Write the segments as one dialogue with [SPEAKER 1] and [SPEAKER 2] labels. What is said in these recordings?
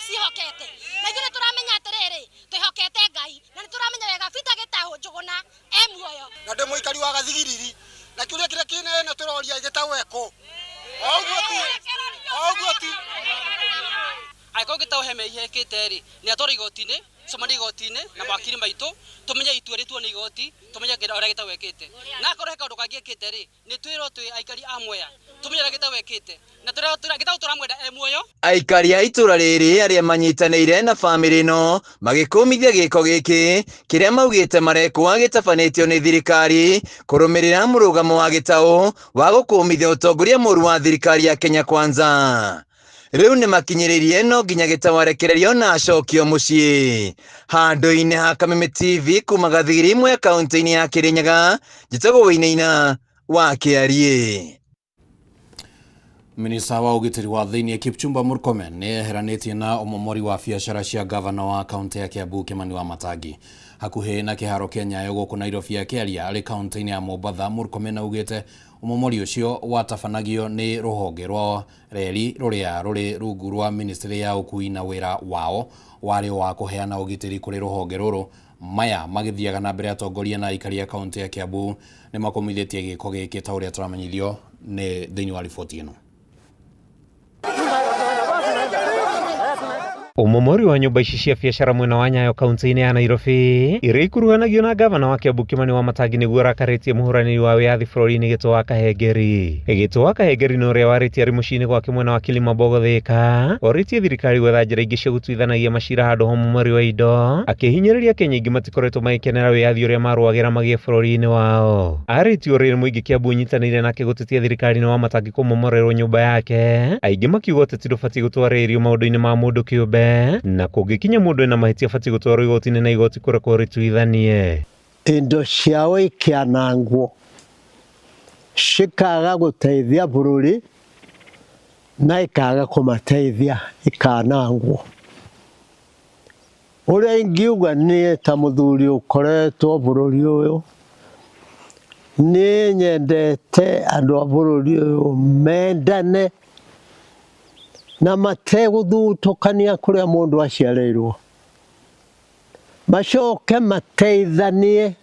[SPEAKER 1] Maciĩhokete na ithuĩ nĩ tũramenya atĩrĩrĩ, twĩhokete Ngai na nĩ tũramenya wega Peter Gĩtaũ Njũgũna e muoyo.
[SPEAKER 2] Na ndĩ mũikari wa Gathigiriri, na kĩũria kĩrĩa kĩnene tũroria Gĩtaũ ekũ? O ũguo tu, o ũguo tu.
[SPEAKER 3] Angĩkorwo Gĩtaũ he mehia ekĩte rĩ, nĩ atwarwo igoti-inĩ, tũcemanie igoti-inĩ na mawakiri maitũ, tũmenye itua rĩtuo nĩ igoti, tũmenye ũrĩa Gĩtaũ ekĩte. Na akorwo he kaũndũ kangĩ ekĩte rĩ, nĩ twĩrwo twĩ aikari a Mwea, tũmenye ũrĩa Gĩtaũ ekĩte. Na Gĩtaũ tũramwenda e muoyo.
[SPEAKER 4] Aikari a itũra rĩrĩ arĩa manyitanĩire na bamĩrĩ ĩno magĩkũmithia gĩko gĩkĩ kĩrĩa maugĩte marekwo gĩtabanĩtio nĩ thirikari kũrũmĩrĩra mũrũgamo wa Gĩtaũ wa gũkũmithia ũtongoria mũru wa thirikari ya Kenya Kwanza. Rĩu nĩ makinyĩrĩirie no nginya Gĩtaũ arekererio na acokio mũciĩ. Handũ-inĩ ha Kameme TV kuma Gathigiri imwe kaunti-inĩ ya Kĩrĩnyaga, njĩtagwo Wainaina wa Kĩariĩ.
[SPEAKER 5] Minista wa ũgitĩri wa thĩinĩ Kipchumba Murkomen nĩ eheranĩtie na ũmomori wa biacara cia gavana wa kaunti ya Kiambu Kimani Wamatangi. Hakuhĩ na kĩharo kĩa Nyayo gũkũ Nairobi akĩaria arĩ kaunti-inĩ ya Mombatha, Murkomen augĩte ũmomori ũcio watabanagio nĩ rũhonge rwa reri rũrĩa rũrĩ rungu rwa ministry ya ũkui na wĩra wao warĩ wa kũheana ũgitĩri kũrĩ rũhonge rũrũ. Maya magĩthiaga na mbere atongoria na aikari a kaunti ya Kiambu nĩ makũmithĩtie gĩko gĩkĩ ta ũrĩa tũramenyithio nĩ thĩinĩ wa riboti ĩno.
[SPEAKER 6] Ũmomori wa nyũmba ici cia biacara mwena wa Nyayo kaunti-inĩ ya Nairobi iria ikuruhanagio na gavana wa Kiambu Kimani Wamatangi nĩguo ũrakarĩtie mũhũranĩri wa wĩyathi bũrũri-inĩ Gĩtũ wa Kahengeri. Gĩtũ wa Kahengeri nĩ ũrĩa warĩtie arĩ mũciĩ-inĩ gwake mwena wa Kilimambogo Thika, orĩtie thirikari gwetha njĩra ingĩ cia gũtuithanagia macira handũ ha ũmomori wa indo, akĩhinyĩrĩria Kenya aingĩ matikoretwo magĩkenera wĩyathi ũrĩa marũagĩra magĩe bũrũri-inĩ wao. Arĩtie ũrĩrĩ mũingĩ Kiambu ũnyitanĩire nake gũtetia thirikari nĩ Wamatangi kũmomorerwo nyũmba yake, aingĩ makiuga ũteti ndũbatiĩ gũtwarĩrĩrio maũndũ-inĩ ma mũndũ kĩũmbe, na kũngĩkinya mũndũ ena mahĩtia abatiĩ gũtwarwo igoti-inĩ na igoti kũrekwo rĩtuithanie.
[SPEAKER 7] Indo ciao ikĩanangwo, cikaga gũteithia bũrũri na ikaga kũmateithia ikanangwo. Ũrĩa ingiuga niĩ ta mũthuri ũkoretwo bũrũri ũyũ, niĩ nyendete andũ a bũrũri ũyũ mendane na mategũthutũkania kũrĩa mũndũ aciarĩirwo, macoke mateithanie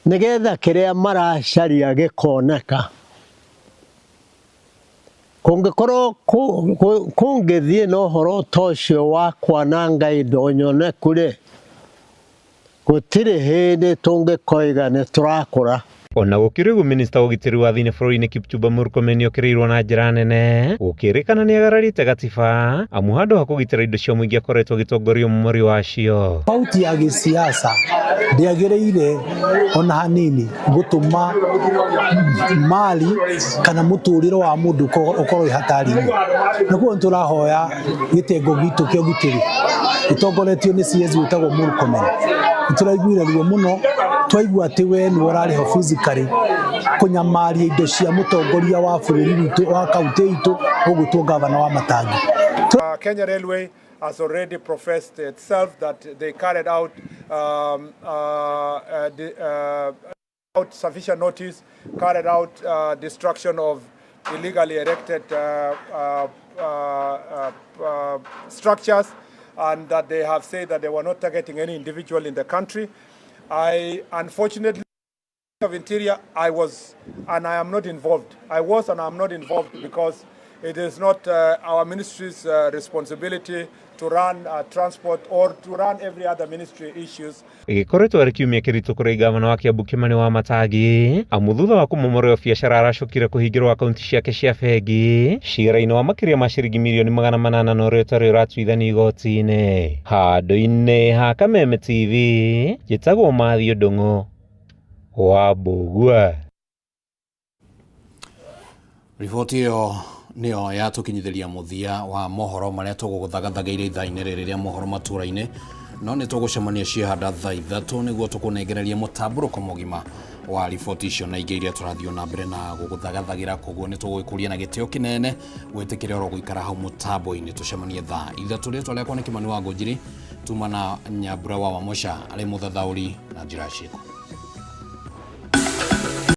[SPEAKER 7] nĩgetha kĩrĩa maracaria gĩkoneka. Kũngĩkorwo kũngĩthiĩ na ũhoro ta ũcio wa kwananga indo nyoneku-rĩ, gũtirĩ hĩndĩ tũngĩkoiga nĩ tũrakũra.
[SPEAKER 6] Ona gũkĩrĩ ũguo minista wa ũgitĩri wa thĩinĩ bũrũri-inĩ Kipchumba Murkomen nĩokĩrĩirwo na njĩra nene gũkĩrĩkana nĩagararĩte gatiba amu handũ ha kũgitĩra indo cia mũingĩ akoretwo agĩtongoria ũmomori wacio.
[SPEAKER 8] Tofauti ya gĩsiasa ndĩagĩrĩire ona hanini gũtũma mali kana mũtũrĩre wa mũndũ ũkorwo wĩ hatari-inĩ. Na koguo nĩ tũrahoya gĩtengo gitũ kĩa ũgitĩri gĩtongoretio nĩ CS wĩtagwo Murkomen. Nĩ tũraiguire ruo mũno twaigua atĩ we nĩwe ũrarĩ ho physically kũnyamaria indo cia mũtongoria wa bũrũri witũ wa kaunti itũ ũgwĩtwo gavana wa Matangi.
[SPEAKER 9] Kenya Railway has already professed itself that they carried out out sufficient notice, carried out destruction of illegally erected structures, and that they have said that they were not targeting any individual in the country. I unfortunately of Interior, I was and I am not involved. I was and I am not involved because it is not our ministry's responsibility to run transport or to run every other ministry issues.
[SPEAKER 6] Gĩkoretwo arĩ kiumia kĩritũ kũrĩ gavana wa Kiambu Kimani Wamatangi amu thutha wa kũmomorerwo biacara aracokire kũhingĩrwo akaunti ciake cia bengi cira-inĩ wa makĩria ma ciringi mirioni 800 na ũrĩa ũtarĩ ũratuithanio igoti-inĩ. Handũ-inĩ ha Kameme TV, njĩtagwo Mathiũ Ndung'u wa Mbũgua.
[SPEAKER 5] Riboti ĩyo nĩyo yatũkinyithĩria mũthia wa mohoro marĩa tũgũgũthagathageire ithaa-inĩ rĩrĩ rĩa mohoro matũra-inĩ, no nĩ tũgũcemania ciĩhanda thaa 3 nĩguo tũkũnengererie mũtambũrũko mũgima wa riboti icio na ingĩ iria tũrathiĩ na mbere na gũgũthagathagĩra. Koguo nĩ tũgũgĩkũria na gĩtĩo kĩnene wĩtĩkĩre oro gũikara hau mũtambo-inĩ tũcemanie thaa 3. Rĩtwa rĩakwa nĩ Kĩmani wa Ngũnjiri, tuma na Nyambura wa Wamũca arĩ mũthathaũri na njĩra ciĩko.